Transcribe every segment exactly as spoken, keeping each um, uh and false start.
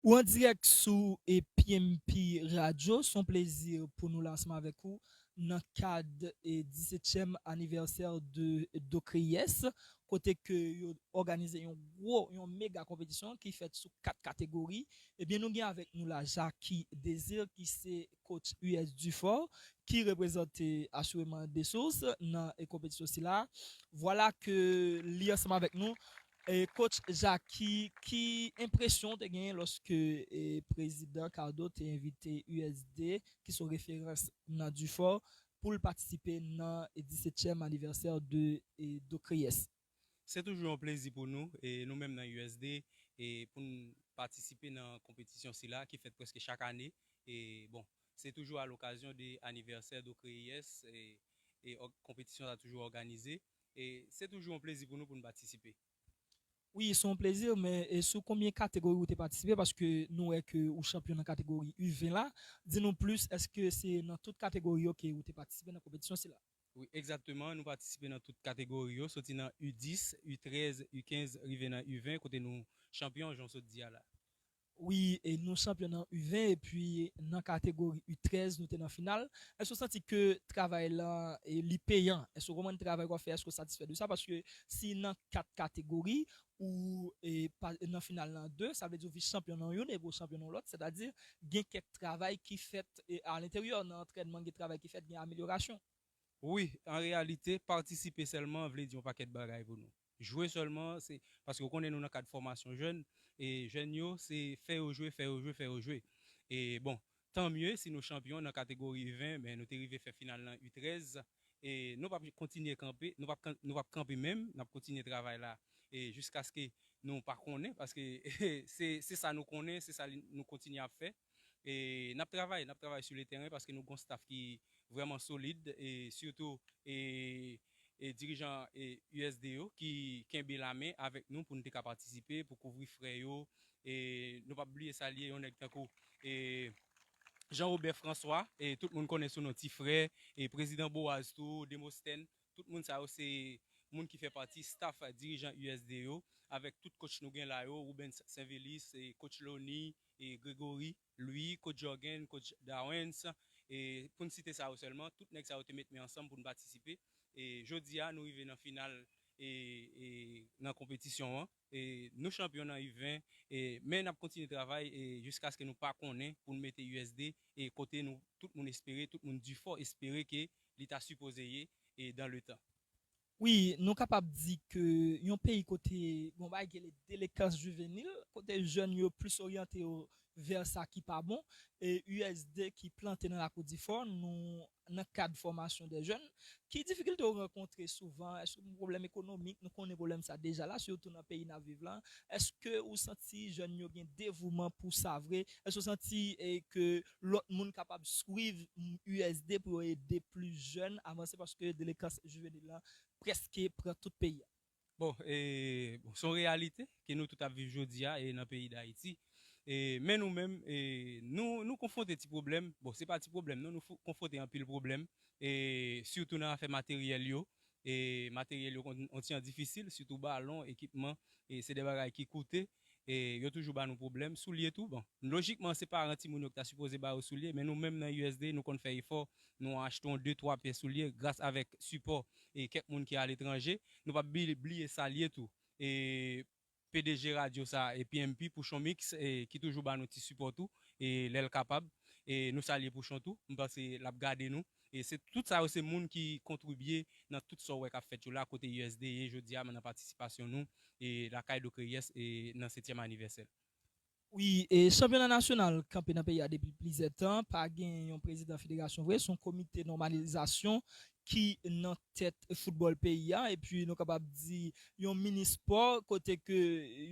Ou an dirèk sou e, P M P Radio. Se yon plezi pou nou la ansanm avèk ou nan kad e, disetyèm anivèsè de Docreyes, kote ke yo òganize yon gwo, yon mega konpetisyon ki fèt sou kat kategori. Ebyen, nou gen avèk nou la Jacky Désir, ki se coach U S Dufort, ki reprezante asireman Dessources nan e, konpetisyon sila. Vwala ke li ansanm avèk nou. E, coach Jacky, ki enpresyon w te genyen lòske e, prezidan Cardo te envite U S D, ki se yon referans nan Dufort, pou l patisipe nan e, disetyèm anivèsè de e, Docreyes? Se toujou yon plezi pou nou, e nou menm nan U S D, e pou n patisipe nan konpetisyon sila ki fèt prèske chak ane. E bon, se toujou a lokazyon de anivèsè Docreyes, e, e òg- konpetisyon sa toujou òganize. E se toujou yon plezi pou nou pou n patisipe. Wi, se yon plezi, men e sou konbyen kategori ou te patisipe? Paske nou wè ke ou chanpyon nan kategori U ven la. Di nou plis, èske se nan tout kategori yo ke ou te patisipe nan konpetisyon sila? Wi, egzakteman, nou patisipe nan tout kategori yo, soti nan U dis, U trèz, U kenz, rive nan U ven, kote nou chanpyon, jan w sot di a la. Wi, e nou chanpyon nan U ven, epi nan kategori U trèz, nou te nan final. Èske w santi ke travay la, e, li peyan? Èske w konprann travay w ap fè? Èske w satisfè de sa? Paske si nan kat kategori, ou e, pa, nan final nan de, sa vle di w vis chanpyon nan youn epi w chanpyon nan lòt, sètadi gen kèk travay ki fèt e, a lenteryè nan antrènman, gen travay ki fèt, gen amelyorasyon. Wi, an reyalite, patisipe sèlman vle di yon pakèt bagay pou nou. Jwe sèlman, se paske w konnen nou nan kad fòmasyon jèn, e jèn yo, se fè yo jwe, fè yo jwe, fè yo jwe. E bon, tan mye si nou chanpyon nan kategori U ven, men nou te rive fè final nan U trèz, e nou p ap kontinye kanpe, nou p ap, nou p ap kanpe menm, n ap kontinye travay la e jiskaske nou pa konnen, paske se, se sa nou konnen, se sa li- nou kontinye ap fè. E n ap travay, n ap travay sou le teren paske nou gon staff ki vrèman solid, e sitou e, e dirijan e U S D yo ki kenbe lamen avèk nou pou n te ka patisipe, pou kouvri frè yo. E nou p ap bliye salye yon nèg tankou e Jean Robert François, e tout moun konnen sou non Ti Frè, e prezidan Boaz tou, Demostèn, tout moun sa yo se moun ki fè pati staff dirijan U S D yo, avèk tout coach nou gen la yo, Rubens Sainvelis, e coach Loni, e Gregory, Louis, coach Jorgen, coach Dawens, e pou n site sa yo sèlman, tout nèg sa yo te met men ansanm pou n patisipe. E jodi a, nou rive nan final e, e nan konpetisyon an. E nou chanpyon nan U ven, e, men n ap kontinye travay e jiskaske nou pa konnen pou n mete U S D e kote nou, tout moun espere, tout moun Dufort espere ke li ta sipoze ye e dan le tan. Wi, nou kapab di ke yon peyi kote gon bagay ki rele delekans jivenil, kote jèn yo plis oryante yo vè sa ki pa bon, e U S D ki plante nan lakou Difò, nou nan kad fòmasyon de jèn. Ki difikilte w rankontre souvan? Èske gon pwoblèm ekonomik? Nou konnen pwoblèm sa deja la, sitou nan peyi n ap viv la. Èske ou santi jèn yo gen devouman pou sa vre? Èske ou santi e, ke lòt moun kapab swiv U S D pou yo ede plis jèn avanse, paske delekans jivenil la prèske pran tout peyi a? Bon, e, bon, se yon reyalite ke nou tout ap viv jodi a e nan peyi Dayiti. E, men nou menm, e, nou, nou konfwonte ti pwoblèm. Bon, se pa ti pwoblèm, non, nou fou- konfwonte anpil pwoblèm. E, sitou nan afè materyèl yo. E, materyèl yo kon- yon ti jan difisil, sitou balon, ekipman. E, se de bagay ki koute. E, yo toujou ba nou pwoblèm. Soulye tou, bon. Lojikman, se paran timoun yo ki ta sipoze ba yo soulye, men nou menm nan U S D, nou konn fè efò. Nou achte yon de, twa pè soulye gras avèk sipò e kèk moun ki aletranje. Nou p ap bi- bliye salye tou e P D G radyo sa, e P M P, Pouchon Mix, e ki toujou ba nou ti sipò tou, e lè l kapab. E nou salye Pouchon tou, m panse l ap gade nou. E se tout sa yo se moun ki kontribye nan tout sa w wè k ap fèt yo la, kote U S D ye jodi a nan patisipasyon nou e lakay Docreyes e nan setyèm anivèsè l. Wi, e chanpyona nasyonal kanpe nan peyi a depi plizyè tan, pa gen yon prezidan federasyon vre, se yon komite nòmalizasyon ki nan tèt foutbòl peyi a, epi nou kapab di yon mini spò kote ke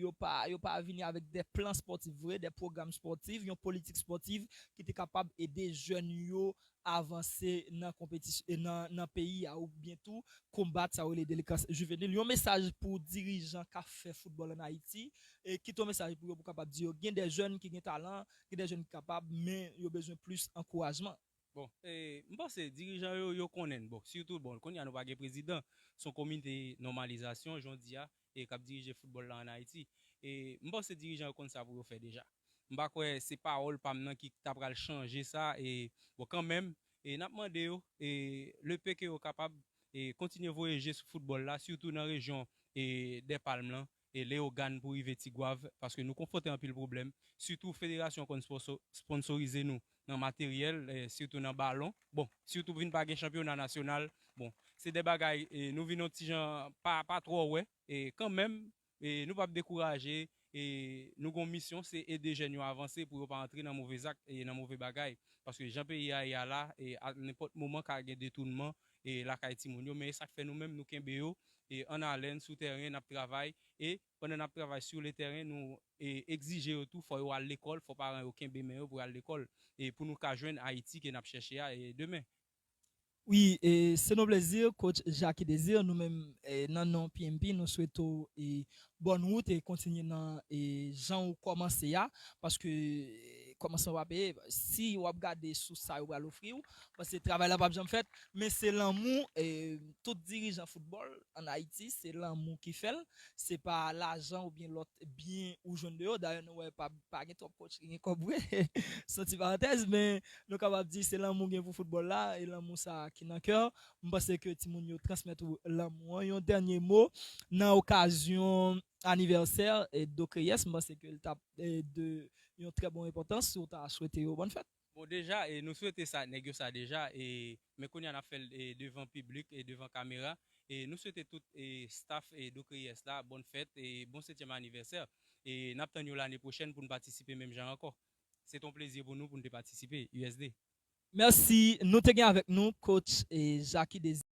yo pa, yo pa vini avèk de plan spòtif vre, de pwogram spòtif, yon politik spòtif ki te kapab ede jèn yo avanse nan konpetisyon, nan, nan peyi a, oubyen tou konbat sa yo rele delekans jivenil. Yon mesaj pou dirijan k ap fè foutbòl ann Ayiti, e kite yon mesaj pou yo, pou kapab di yo gen de jèn ki gen talan, gen de jèn ki kapab, men yo bezwen plis ankourajman. Bon, e, m panse dirijan yo, yo konnen n. Bon, sitou, bon, kounye a nou pa gen prezidan, se yon komite nòmalizasyon, jan w di a, e k ap dirije foutbòl la ann Ayiti. E m panse dirijan yo konn sa pou yo fè deja. M pa kwè se pawòl pa m nan ki ta pral chanje sa. E, bon, kanmenm, e n ap mande yo, e, le pe ke yo kapab, e, kontinye voye je sou foutbòl la, sitou nan rejyon, e, Dèpalm lan, e, Leyogàn pou rive Tigwav, paske nou konfwonte anpil pwoblèm. Sitou federasyon konn sponso-, sponsorize nou nan materyèl, e, sitou nan balon. Bon, sitou vin pa gen chanpyona nasyonal. Bon, se de bagay, e, nou vin yon ti jan pa, pa twò wè. E, kanmenm, e, nou p ap dekouraje. E, nou gon misyon, se ede jèn yo avanse pou yo pa antre nan move zak e nan move bagay. Paske jan peyi a ye a la, e, a nenpòt moman ka gen detounman, e, lakay timoun yo. Men e sa k fè nou menm, nou kenbe yo, e, an alèn sou tèren, n ap travay. E pandan n ap travay sou le tèren, nou, e, egzije yo tou, fò yo al lekòl, fò paran yo kenbe men yo pou y al lekòl. E pou nou ka jwenn Ayiti ke n ap chèche a, e, demen. Wi, e, se yon plezi, coach Jacky Désir. Nou menm, e, nan non P M P, nou swete w, e, bòn wout e kontinye nan, e, jan ou kòmanse a. Paske, e, kòmansman pa peye. Si w ap gade sou sa yo pral ofri w, paske travay la p ap janm fèt. Men se lanmou, e, tout dirijan foutbòl ann Ayiti, se lanmou ki fè l. Se pa lajan oubyen lòt byen ou jwenn de yo. Dayè, nou wè pa, pa gen twòp coach ki gen kòb vre. Se yon ti parantèz, men nou kapab di se lanmou gen pou foutbòl la, e lanmou sa ki nan kè w. M panse ke timoun yo transmèt ou lanmou an. Yon dènye mo nan okazyon anivèsè, e, Docreyes, m panse ke l t ap, e, de yon trè bon enpòtans si w ta swete yo bòn fèt. Bon, deja, e, nou swete sa, nèg yo sa deja, e, men kounye a n ap fè l, e, devan piblik e devan kamera. E nou swete tout, e, staff, e, Docreyes la, bòn fèt e bon setyèm anivèsè. E n ap tann yo lane pwochèn pou n patisipe menm jan ankò. Se t on plezi pou nou pou n te patisipe, U S D. Mèsi. Nou te gen avèk nou coach, e, Jacky Désir.